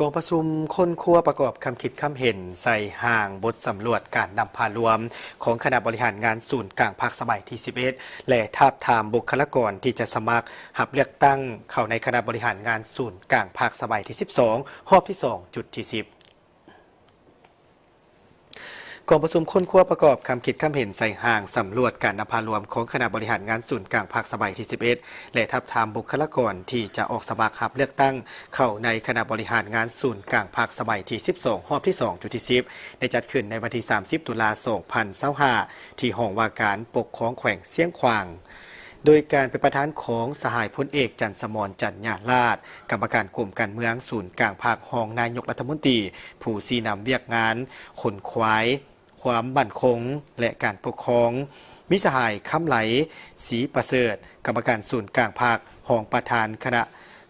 ກອງປະຊຸມຄົ້ນຄວ້າປະກອບຄຳຄິດຄຳເຫັນໃສ່ຮ່າງບົດສຳຫຼວດການນຳພາລວມຂອງຄະນະບໍລິຫານງານສູນກາງພັກສະໄໝທີສິບເອັດ ແລະ ທາບທາມບຸກຄະລາກອນທີ່ຈະສະໝັກຮັບເລືອກຕັ້ງເຂົ້າໃນຄະນະບໍລິຫານງານສູນກາງພັກສະໄໝທີສິບສອງ ຮອບທີສອງ ຈຸດທີສິບ. ກອງປະຊຸມຄົ້ນຄວ້າປະກອບຄຳຄິດຄຳເຫັນໃສ່ຮ່າງສຳຫຼວດການນຳພາລວມຂອງຄະນະບໍລິຫານງານສູນກາງພັກສະໄໝທີສິບເອັດ ແລະ ທາບທາມບຸກຄະລາກອນທີ່ຈະອອກສະໝັກຮັບເລືອກຕັ້ງເຂົ້າໃນຄະນະບໍລິຫານງານສູນກາງພັກສະໄໝທີສິບສອງ ຮອບທີສອງ ຈຸດທີສິບ ໄດ້ຈັດຂຶ້ນໃນວັນທີສາມສິບ ຕຸລາ ສອງພັນຊາວຫ້າ ທີ່ຫ້ອງວ່າການປົກຄອງແຂວງຊຽງຂວາງ. ໂດຍການເປັນປະທານຂອງສະຫາຍພົນເອກ ຈັນສະໝອນ ຈັນຍາລາດ ກຳມະການກົມການເມືອງສູນກາງພັກ, ຮອງນາຍົກລັດຖະມົນຕີ ຜູ້ຊີ້ນຳວຽກງານຂົນຂວາຍຄວາມໝັ້ນຄົງ ແລະ ການປົກຄອງ, ມີສະຫາຍ ຄຳໄຫຼ ສີປະເສີດ ກຳມະການສູນກາງພັກ, ຮອງປະທານຄະນະ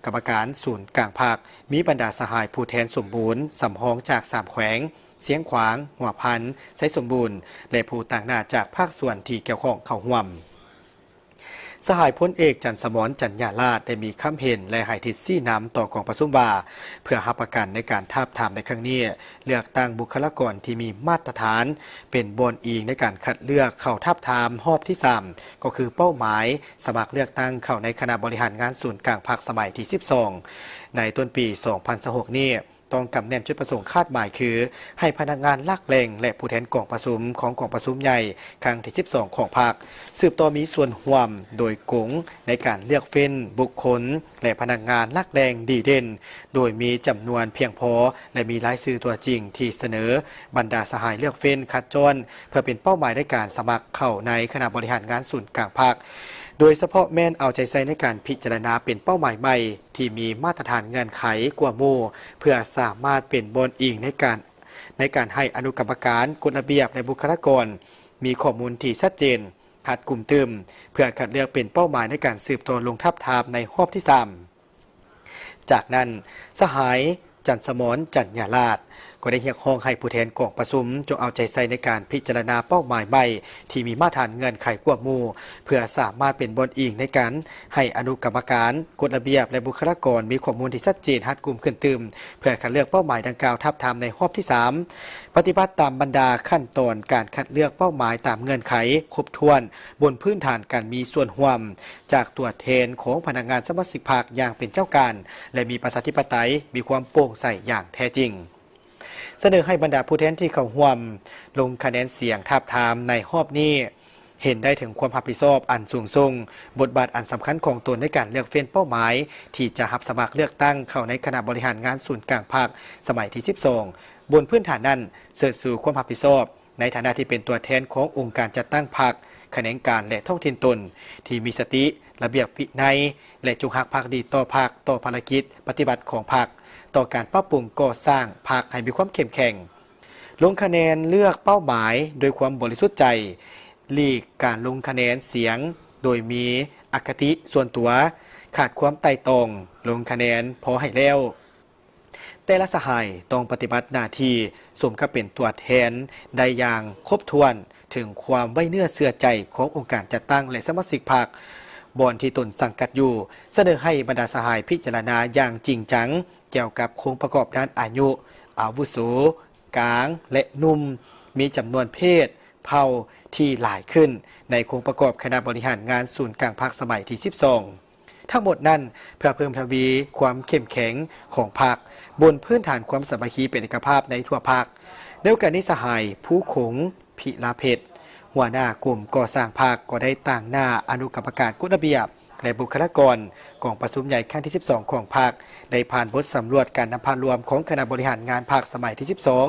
ກຳມະການສູນກາງພັກ, ມີບັນດາສະຫາຍຜູ້ແທນສົມບູນສຳຮອງຈາກສາມແຂວງ ຊຽງຂວາງ, ຫົວພັນ, ໄຊສົມບູນ ແລະ ຜູ້ຕາງໜ້າຈາກພາກສ່ວນທີ່ກ່ຽວຂ້ອງເຂົ້າຮ່ວມ. ສະຫາຍພົນເອກ ຈັນສະໝອນ ຈັນຍາລາດ ໄດ້ມີຄຳເຫັນ ແລະ ໃຫ້ທິດຊີ້ນຳຕໍ່ກອງປະຊຸມວ່າ ເພື່ອຮັບປະກັນໃນການທາບທາມໃນຄັ້ງນີ້, ເລືອກຕັ້ງບຸກຄະລາກອນທີ່ມີມາດຕະຖານ ເປັນບ່ອນອີງໃນການຄັດເລືອກເຂົ້າທາບທາມຮອບທີສາມ ກໍຄືເປົ້າໝາຍສະໝັກເລືອກຕັ້ງເຂົ້າໃນຄະນະບໍລິຫານງານສູນກາງພັກສະໄໝທີສິບສອງ ໃນຕົ້ນປີສອງພັນຊາວຫົກນີ້. ຕ້ອງກຳແໜ້ນຈຸດປະສົງຄາດໝາຍຄື ໃຫ້ພະນັກງານຫຼັກແຫຼ່ງ ແລະ ຜູ້ແທນກອງປະຊຸມຂອງກອງປະຊຸມໃຫຍ່ຄັ້ງທີສິບສອງຂອງພັກ ສືບຕໍ່ມີສ່ວນຮ່ວມໂດຍກົງໃນການເລືອກເຟ້ນບຸກຄົນ ແລະ ພະນັກງານຫຼັກແຫຼ່ງດີເດັ່ນ ໂດຍມີຈຳນວນພຽງພໍ ແລະ ມີລາຍຊື່ຕົວຈິງທີ່ສະເໜີບັນດາສະຫາຍເລືອກເຟ້ນຄັດຈ້ອນ ເພື່ອເປັນເປົ້າໝາຍໃນການສະໝັກເຂົ້າໃນຄະນະບໍລິຫານງານສູນກາງພັກ, ໂດຍສະເພາະແມ່ນເອົາໃຈໃສ່ໃນການພິຈາລະນາເປັນເປົ້າໝາຍໃໝ່ ທີ່ມີມາດຕະຖານເງື່ອນໄຂກວ່າໝູ່ ເພື່ອສາມາດເປັນບ່ອນອີງໃນການ ໃນການໃຫ້ອະນຸກຳມະການ, ກົດລະບຽບ ແລະ ບຸກຄະລາກອນ ມີຂໍ້ມູນທີ່ຊັດເຈນ, ຮັດກຸມຕື່ມ ເພື່ອຄັດເລືອກເປັນເປົ້າໝາຍໃນການສືບຕໍ່ລົງທາບທາມໃນຮອບທີສາມ. ຈາກນັ້ນ, ສະຫາຍ ຈັນສະໝອນ ຈັນຍາລາດ ກໍໄດ້ຮຽກຮ້ອງໃຫ້ຜູ້ແທນກອງປະຊຸມຈົ່ງເອົາໃຈໃສ່ໃນການພິຈາລະນາເປົ້າໝາຍໃໝ່ທີ່ມີມາດຕະຖານເງື່ອນໄຂກວ່າໝູ່ ເພື່ອສາມາດເປັນບ່ອນອີງໃນການໃຫ້ອະນຸກຳມະການ, ກົດລະບຽບ ແລະ ບຸກຄະລາກອນມີຂໍ້ມູນທີ່ຊັດເຈນຮັດກຸມຂຶ້ນຕື່ມ ເພື່ອຄັດເລືອກເປົ້າໝາຍດັ່ງກ່າວທາບທາມໃນຮອບທີສາມ, ປະຕິບັດຕາມບັນດາຂັ້ນຕອນການຄັດເລືອກເປົ້າໝາຍຕາມເງື່ອນໄຂຄົບຖ້ວນ ບົນພື້ນຖານການມີສ່ວນຮ່ວມຈາກຕົວແທນຂອງພະນັກງານສະມາຊິກພັກຢ່າງເປັນເຈົ້າການ ແລະ ມີປະຊາທິປະໄຕ, ມີຄວາມໂປ່ງໃສຢ່າງແທ້ຈິງ. ສະເໜີໃຫ້ບັນດາຜູ້ແທນທີ່ເຂົ້າຮ່ວມລົງຄະແນນສຽງທາບທາມໃນຮອບນີ້ ເຫັນໄດ້ເຖິງຄວາມຮັບຜິດຊອບອັນສູງສົ່ງ, ບົດບາດອັນສຳຄັນຂອງຕົນໃນການເລືອກເຟ້ນເປົ້າໝາຍທີ່ຈະຮັບສະໝັກເລືອກຕັ້ງເຂົ້າໃນຄະນະບໍລິຫານງານສູນກາງພັກສະໄໝທີສິບສອງ. ບົນພື້ນຖານນັ້ນ, ເຊີດຊູຄວາມຮັບຜິດຊອບ ໃນຖານະທີ່ເປັນຕົວແທນຂອງອົງການຈັດຕັ້ງພັກ, ຂະແໜງການ ແລະ ທ້ອງຖິ່ນຕົນ ທີ່ມີສະຕິ, ລະບຽບວິໄນ ແລະ ຈົງຮັກພັກດີຕໍ່ພັກ, ຕໍ່ພາລະກິດປະຕິບັດຂອງພັກ, ຕໍ່ການປັບປຸງກໍ່ສ້າງພັກໃຫ້ມີຄວາມເຂັ້ມແຂງ. ລົງຄະແນນເລືອກເປົ້າໝາຍດ້ວຍຄວາມບໍລິສຸດໃຈ, ຫຼີກການລົງຄະແນນສຽງໂດຍມີອະຄະຕິສ່ວນຕົວ, ຂາດຄວາມໄຕ່ຕອງ, ລົງຄະແນນພໍໃຫ້ແລ້ວ. ແຕ່ລະສະຫາຍຕ້ອງປະຕິບັດໜ້າທີ່ສົມກັບເປັນຕົວແທນໄດ້ຢ່າງຄົບຖ້ວນເຖິງຄວາມໄວ້ເນື້ອເຊື່ອໃຈຂອງອົງການຈັດຕັ້ງ ແລະ ສະມາຊິກພັກບ່ອນທີ່ຕົນສັງກັດຢູ່. ສະເໜີໃຫ້ບັນດາສະຫາຍພິຈາລະນາຢ່າງຈິງຈັງກ່ຽວກັບໂຄງປະກອບດ້ານອາຍຸ, ອາວຸໂສ, ກາງ ແລະ ໜຸ່ມ, ມີຈຳນວນເພດ, ເຜົ່າທີ່ຫຼາຍຂຶ້ນໃນໂຄງປະກອບຄະນະບໍລິຫານງານສູນກາງພັກສະໄໝທີສິບສອງ. ທັງໝົດນັ້ນ ເພື່ອເພີ່ມທະວີຄວາມເຂັ້ມແຂງຂອງພັກບົນພື້ນຖານຄວາມສາມັກຄີເປັນເອກະພາບໃນທົ່ວພັກ. ໃນໂອກາດນີ້ ສະຫາຍ ພູຂົງ ພິລາເພັດ ຫົວໜ້າກົມກໍ່ສ້າງພັກ ກໍໄດ້ຕາງໜ້າອະນຸກຳມະການກົດລະບຽບ ແລະ ບຸກຄະລາກອນ ກອງປະຊຸມໃຫຍ່ຄັ້ງທີສິບສອງຂອງພັກ ໄດ້ຜ່ານບົດສຳຫຼວດການນຳພາລວມຂອງຄະນະບໍລິຫານງານພັກສະໄໝທີສິບສອງ.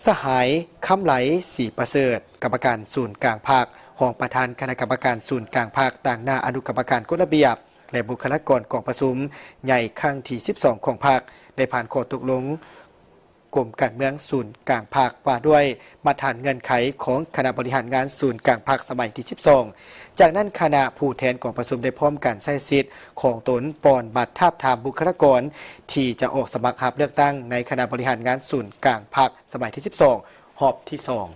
ສະຫາຍ ຄຳໄຫຼ ສີປະເສີດ ກຳມະການສູນກາງພັກ, ຮອງປະທານຄະນະກຳມະການສູນກາງພັກ ຕາງໜ້າອະນຸກຳມະການກົດລະບຽບ ແລະ ບຸກຄະລາກອນກອງປະຊຸມໃຫຍ່ຄັ້ງທີສິບສອງຂອງພັກ ໄດ້ຜ່ານຂໍ້ຕົກລົງກົມການເມືອງສູນກາງພັກ ວ່າດ້ວຍມາດຕະຖານເງື່ອນໄຂຂອງຄະນະບໍລິຫານງານສູນກາງພັກສະໄໝທີສິບສອງ. ຈາກນັ້ນ ຄະນະຜູ້ແທນກອງປະຊຸມໄດ້ພ້ອມກັນໃຊ້ສິດຂອງຕົນປ່ອນບັດທາບທາມບຸກຄະລາກອນທີ່ຈະອອກສະໝັກຮັບເລືອກຕັ້ງໃນຄະນະບໍລິຫານງານສູນກາງພັກສະໄໝທີສິບສອງ ຮອບທີສອງ.